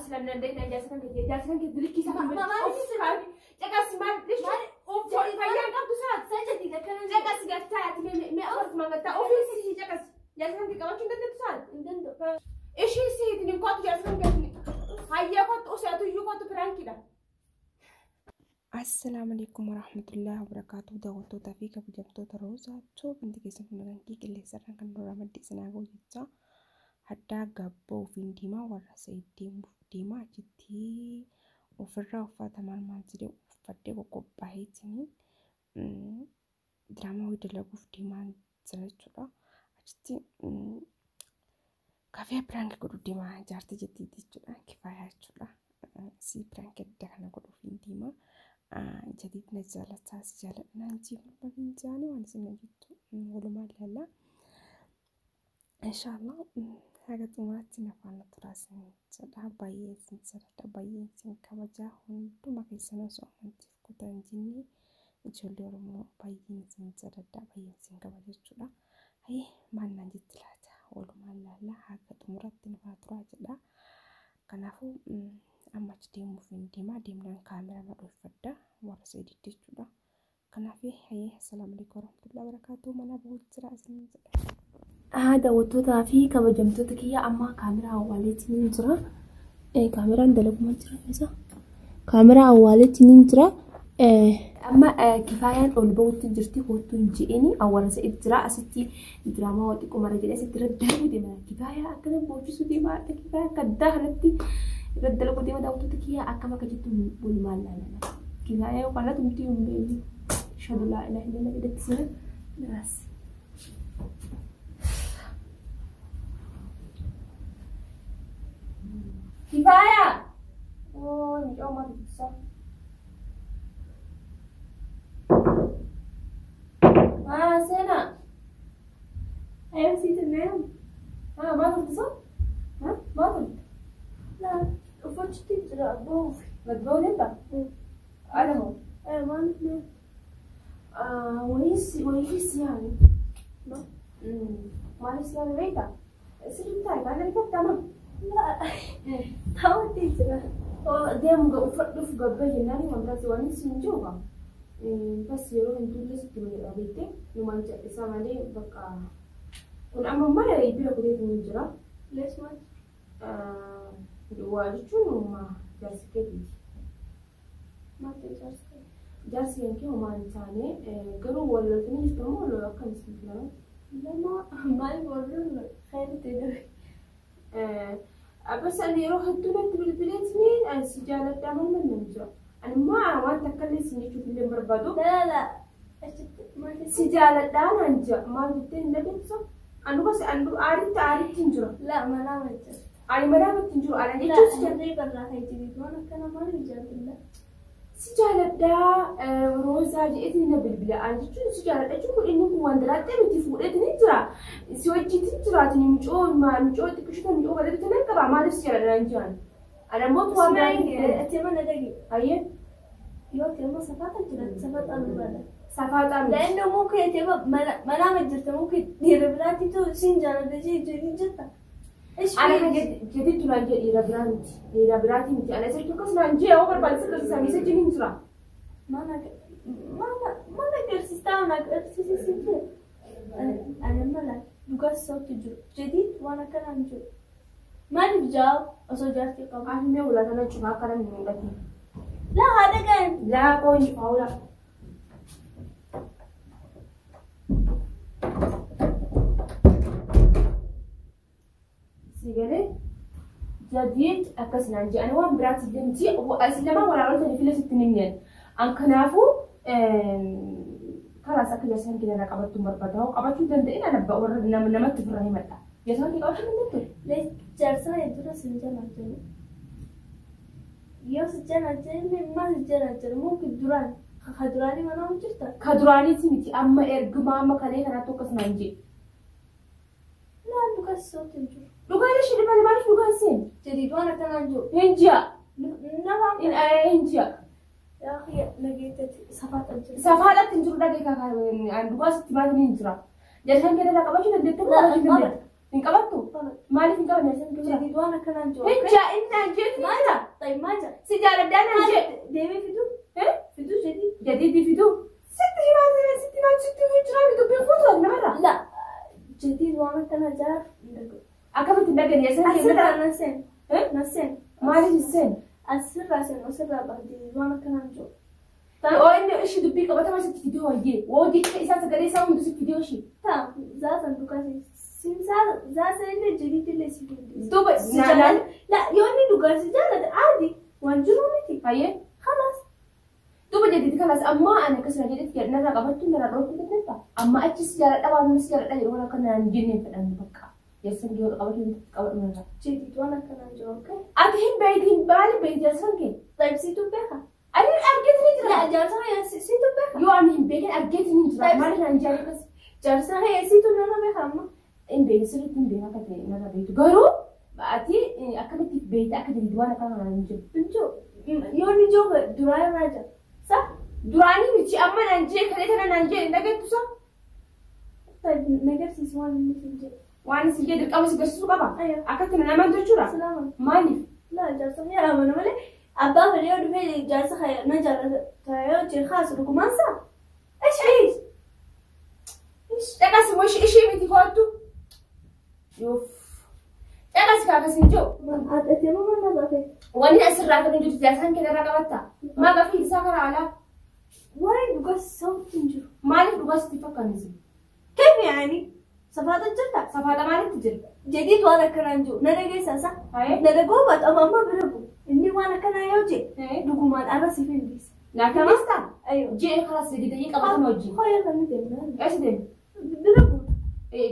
Aslan nan dai jaarsa kan kee jaarsa kan kee bilikii isaa Ma- ma- maaliif isin- Caqasi maal fayyaan qabdu saat. San jadiid akkana Caqasi gartaa ati mee mee afur mangattaa ofii si caqasi. Jaarsa kan kee qabachuu hin dandeettu saat. Hin danda'u. Ishii siitiin hin kootu jaarsa kan kee hayyaa kootu useatu iyyuu kootu piraankiidha. Assalaamu alaikum warahmatullahi wabarakatuh. Daawwattootaa fi kabajamtoota Roozaa Tube keessan hundaan qilleensarraan kan nurraa maddi isinaa gahu jecha haddaa gabboo ofiin diimaa warra Sa'id deemuuf deemaa achitti ofirraa uffata maal maal jedhee uffadhee qoqophaa'eetiin diraamaa wayii dalaguuf deemaa jira jechuudha. Achitti kafee piraank godhu deemaa jaartii jettiiti jechuudha. Kifaayaa jechuudha. Si piraank adda kana godhuuf hin deemaa. Jadiid na jaalataa si jaaladha naan jee morma jaanii waan isin jettu walumaa ilaalla. Inshaallah haga xumuraatti na faana turaa isin jedha. Baay'ee isin jaaladha baay'ee isin kabajaa hunduma keessan osoo amantiif kutaa hin jenne ijoollee Oromoo baay'een isin jaaladha baay'een isin kabaja jechuudha. Hayyee maal naan jetti laata walumaa ilaalla haga xumuraatti na faana turaa jedha. Kanaafuu amma achi deemuuf hin deemaa deemnaan kaameraa na dhoofadha warra Sa'iditti jechuudha. Kanaaf hayyee assalaamu alaikum warahmatullahi wabarakatuh mana bahuu jira isin jedha. Daawwattootaa fi kabajamtoota kiyya amma kaameraa awwaaleetiin hin jira. Kaameraan dalagumaa jira isa. Kaameraa awwaaleetiin hin jira. Amma kifaayaan ol bahuutti jirti kootu hin je'ini awwaala Sa'id jira asitti diraamaa waa xiqqoo mara jedhee asitti irra darbuu deema. Kifaayaa akkana boochisuu deema adda kifaayaa akka addaa kanatti irra dalaguu deema daawwattoota kiyya akkam akka jettu walumaan laalala. Kifaayaa yookaan latumti hin beeknu. Shadu laa ilaaha illallah jedhetti sina naas. Kifaayaa! Oo mucaa maal ibsaa? Ah, Sena. Ayyo siitu neem. Ah, maal turte Ha? Maal turte? Laa uffachuutti jira bahuuf. Gad bahuu deemta? Ala moo? Maaliif neem? Ah, wayii wayii si yaame. Maaliif si yaame beektaa? Sirriitti taa'e baala rifattama. Laa taa'uutti jira. Deemu ga uffadhuuf gabbee jennaan waan biraatti waan si hin jiru gaa. Bas yeroo hin tulle sitti malee beekte numaan callisaa malee bakka kun amma malee bira kuteetu ni jira. Lees maal? Waa jechuun uumaa jaarsi keetiiti. Maal ta'e jaarsa? Jaarsi kan kee homaa hin taane garuu wal loltanii jirtu moo wal akkam isin filama? Lama maaliif warroon khayri ta'e dhabe? Bas ani yeroo hedduu natti bilbileetiniin ani si jaaladha maal nan jira. Ani immoo waan takka illee isin jechuuf illee hin barbaadu. Laa laa achitti maal Si jaaladha naan jira. Maal jettee hin dhageessu? Ani bas ani aaritti aaritti hin jira. Laa manaa jira. Ani madaabatti hin jiru. Ana jechuun si jaaladha. Laa barraa kan jiru waan akkana maaliif jaalladha? Si jaaladha Roozaa jedheetiin na bilbila. Ani jechuun si jaaladha jechuun kun inni kun waan dalaattee miti fuudheetiin hin jira. Si wajjiitiin jiraatin mucoo mucoo xiqqishota mucoo bareedu nan qaba. Maaliif si jaaladha naan jiran? Ana immoo waan Ismaa'il ati mana dhagi. Hayyee Yoo ati amma safaata jira safaata barbaada. safaaxaa miti. La'inno muka ati manaa jirta muka dhiira biraatitu sin jaalladha jee jirta. Ana kan jedhitu naan jee dhiira biraa miti. Dhiira biraatii miti. Ana isatti akkas naan jee yoo barbaade sirrii samii isa hin jira. Mana mana agarsiistaa mana agarsiisee jira. Ani amma laal dhugaas sauti jiru. Jadiid waan akkanaa hin jiru. Maaliif jaa osoo jaartii qabu? Ati mee ulaa kana cufaa akkana hin mul'atu. Laa haadha gahan. Laa qoon cufaa ulaa. Si galee jadiid akkas naan jee ani waan biraatti illee miti as lama walaaloota ni filee sitti nimneen. An kanaafuu kalaas akka jaarsan kee irraa qabattu hin barbaada. Hoo qabachuu danda'in ana warra namatti ofirraa himadha. Jaarsan kee qabachuu dandeettu? Jaarsaa dura sin jalaa jiru. Yoo si jalaa jiru maal si jalaa jiru muki duraan ka duraanii manaa jirta. Ka duraaniiti miti amma ergumaa amma kalee kanaatti akkas naan jee. Laa dhugaas sauti hin jiru. Dhugaan ishee dhibba maaliif dhugaan seen? Jadiid waan akkanaa hin jiru. Hin ji'a. Nama Hin ji'a. yaa kiyya nageettatti safaata jira. Safaadhaatti hin jiru dhagee kakaa dhugaa sitti maatiin hin jira. Jaarsan kee irraa qabachuu dandeettu moo qabachuu dandeettu? Hin qabattu? Maaliif hin qabanne jaarsa kee? Jadiid waan akkanaan jiru. Hin jaa inni naan jee Maal jaa? Ta'i maal jaa? Si jaaladhaa naan jee. Deemee fiduu? Fiduu jadiid? Jadiidi fiduu. Sitti himaa jira sitti himaa sitti himaa jira dubbiin fuutu namarraa. La. Jadiid waan akkanaa jaa hin dhaga'u. Akkamitti hin dhageenye jaarsa kee? Asirraa nan seenu. Nan seenu. Maaliif hin seenu? Asirraa seenu asirraa ba'a jadiid waan akkanaan jiru. Oo inni ishii dubbii qabatama sitti fiduu hoyyee. Woo jecha isaa sagalee isaa hundi sitti fiduu ishii. Ta'a zaatan dhugaa sin zaasa illee jadiid illee si hundisa. Duuba Si jaalladha. La yoo inni dhugaa si jaallate aadi waan jiru miti. Hayyee. Khalaas. Duuba jadiid kalaas ammaa ani akkasuma jedhetti narraa qabattu narraa dhoofuu dandeetta. Amma achi si jaalladha waan inni si jaalladha jedhu waan akka naan jenneen fedhan bakka. Jaarsan kee qabatu qabatu narraa. Jadiid waan akkanaan jiru okay? Ati hin beektiin maali beekti jaarsan kee? Ta'i situ beeka. Ani argeetiin ni jira. La jaarsa kee situ beeka. Yoo ani hin beekin argeetiin ni jira. Maali naan jaalladha akkas? Jaarsa kee situ narra beeka amma. Hin beekin sirriitti hin beekin akka ta'e narra beektu. Garuu ati akkamitti beekte akka jadiid waan akkana naan hin jiru? Injoo yoo inni jiru duraa irraa jira. Sa? Duraanii miti amma naan jee kalee tana naan jee hin dhageettu sa? Nagarsiisi waan inni siin jedhu. Waan isin jee dirqama si garsiisuu qaba. Ayyo. Akkatti na naman jechuudha. Salaama. Maaliif? La jaarsa kee amana malee abbaa fedhee yoo dhufee jaarsa kee na jaallata yoo jee kaasu dhugumaan saa? Ish ish. Ish dhaqas immoo ishee miti hoottu. Yuuf. Dhaqas kaakas hin jiru. Haadhatee moo mana baatee? Wanni asirraa kan jiru jaarsaan kee irraa qabatta. Maa gaaffii isaa karaa alaa? Waa'ee dhugaa sauti hin jiru. Maaliif dhugaa sitti fakkaanise? Keef yaani? Safaata jirta? Safaata maalitti jira? Jadiid waan akkanaan jiru. Na dhageessaa sa? Haye. Na dhagoo baatu amma amma bira bu'u. Inni waan akkanaa yoo jee dhugumaan arra siif hin dhiisa. Naaf hin dhiistaa? Ayyo. Jee karaa jadiid ayyee qabatama hojii. Hooyya kan nuti deemna. Eessa deemna? Bira bu'u.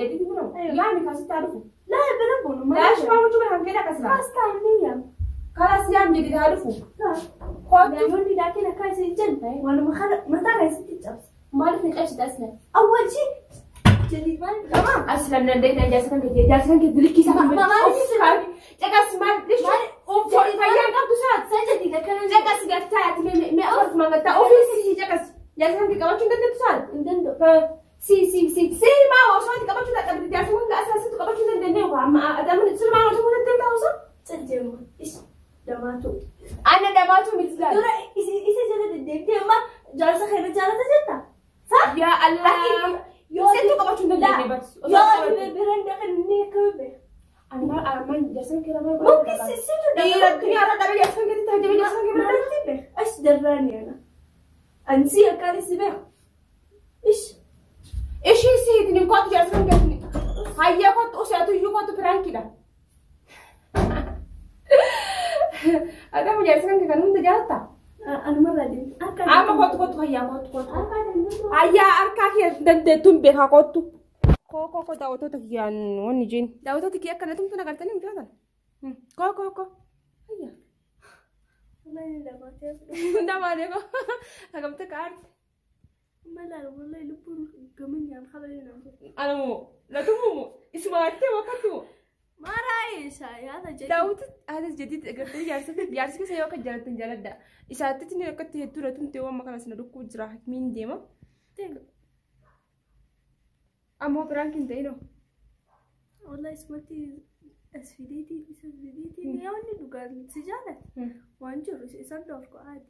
Jadiid bira bu'u. Yaami kaasitti haa dhufu. Laa bira bu'u. Laashi maa gochuu kan fedha akkas laa. Kaas taa'anii yaam. Karaa si yaam jadiid haa dhufu. Kootu. Namoonni laakiin akka isin jenne waanuma kana mataa keessatti cabsa. Maaliif ni cabsita aslan? Awwalchi jadiid maal Tamam. Aslan nan dai nan jaarsa kan kee jaarsa kan kee dirqii isaa kan Maaliif Caqas maal fayyaan qabdu saat. San jadiid akkana Caqas gartaa ati mee afur magattaa ofiisi caqas jaarsa kan kee qabachuu hin dandeettu saat. Hin danda'u. Si si si si maa osoo ati qabachuu dadhabde jaarsa kun asaasitu qabachuu hin dandeenye waa amma adamu sirmaa osoo hin dandeettu osoo. Cal jeema. Ish damaatu. Anna damaatu miti laal. Dura isa jala deddeebitee amma jaarsa keenya jaalata jetta. Sa? Yaa Allah. Yoo Sittu qabachuu hin dandeenye bas. Yoo ati bira hin dhaqin inni akkami beeka? Ani maal armaan jaarsa kee ramaa Mukti situ Dhiira duniyaa irra dhabee jaarsa kee tajaajila jaarsa kee bira. Maalitti beeka? Ash darraani ana. Ansi akkaan si beeku. Ish. Ishii siitiin hin kootu jaarsa kan keetiin. Hayyaa kootu useetu iyyuu kootu piraankiidha. Adamu jaarsa kan kee kan hunda jaalatta? Anumarraa deemte. Akka Amma kootu kootu hayyaa kootu kootu. Akka deemtu. Hayyaa harkaa kee dandeettuun beekaa kootu. Koo koo koo daawwattoota kiyyaan wanni jeen. Daawwattoota kiyya akkana tumtu nagartanii hin jaalatan. Koo koo koo. Hayyaa. Damaatee koo. Hagamta kaarte. Malaan wallahi lubbuun gamanyaan habalee nama. Anamoo latumoo isumaattee wakkattuu. Maraa yaada jedhu. Daawwit haadha jadiid agartee jaarsa jaarsi keessa yoo akka jaalatan jaaladha. Isaatti ni akkatti hedduu latumtee waan makana sana dhukkuu jira hakimiin deema. Ammoo piraankiin ta'inoo. Wallahi isumatti as fideetii isa fideetii yoo inni dhugaan si jaalate waan jiru isaan dhorku aadi.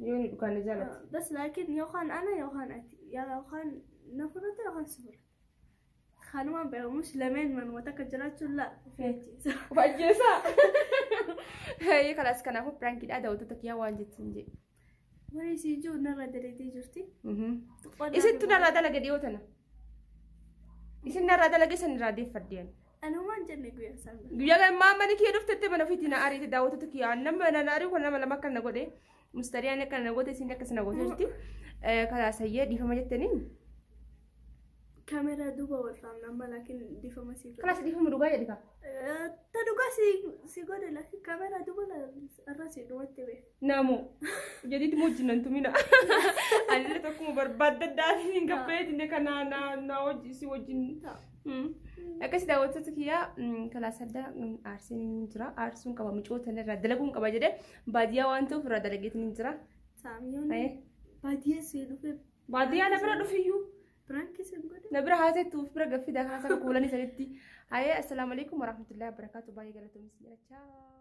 Yoo inni dhugaan na jaalate. Bas laakiin yookaan ana yookaan ati yookaan na fudhate yookaan si fudhate. Kanumaan beekamus lameen manuma takka jiraachuun la ofii Of ajjeesaa. Kalaas kanaafuu piraankiidha daawwattoota kiyyaa waan jettiin jedhe. Wani isii jiru narra dalagatee jirti. Isittu narraa dalage dhiyoo tana. Isin narraa dalage san irraa deeffadde. Anumaan jenne guyyaa isaan. Guyyaa kan maamani kiyya dhuftetti mana ofiitti na ariite daawwattoota kiyyaa nama na ari'u kan nama lama akkana godhe mustariyaan akkana na goote isin akkasina goote jirti. Kalaas hayyee dhiifama jettanii. Kaameraa duuba wal faamna amma laakiin dhiifama si godhe. Kalaas dhiifama dhugaa jedhi kaa. Ta dhugaa si godhe laakiin kaameraa duuba irra si dhumatti beeka. Namo jadiitti moo wajjin nan tumina. Anillee tokkuma barbaadda addaatiin hin gabbeetiin kana na na hojii si wajjin. Akkasii daawwattoota kiyyaa kalaas adda aarsiin hin jira. Aarsuun qaba micoota irraa dalaguun qaba jedhee baadiyyaa waan ta'uuf irraa dalageetiin hin jira. Saamiyoon baadiyyaa si dhufe. Baadiyyaa na bira dhufiyyuu. Piraankii sin godhe. Na bira haasetuuf bira gaffida kaasa akka kuulanii sanitti Hayee, assalaamu alaikum warahmatullahi wabarakatuh. Baay'ee galatoomis jedha. Ciao.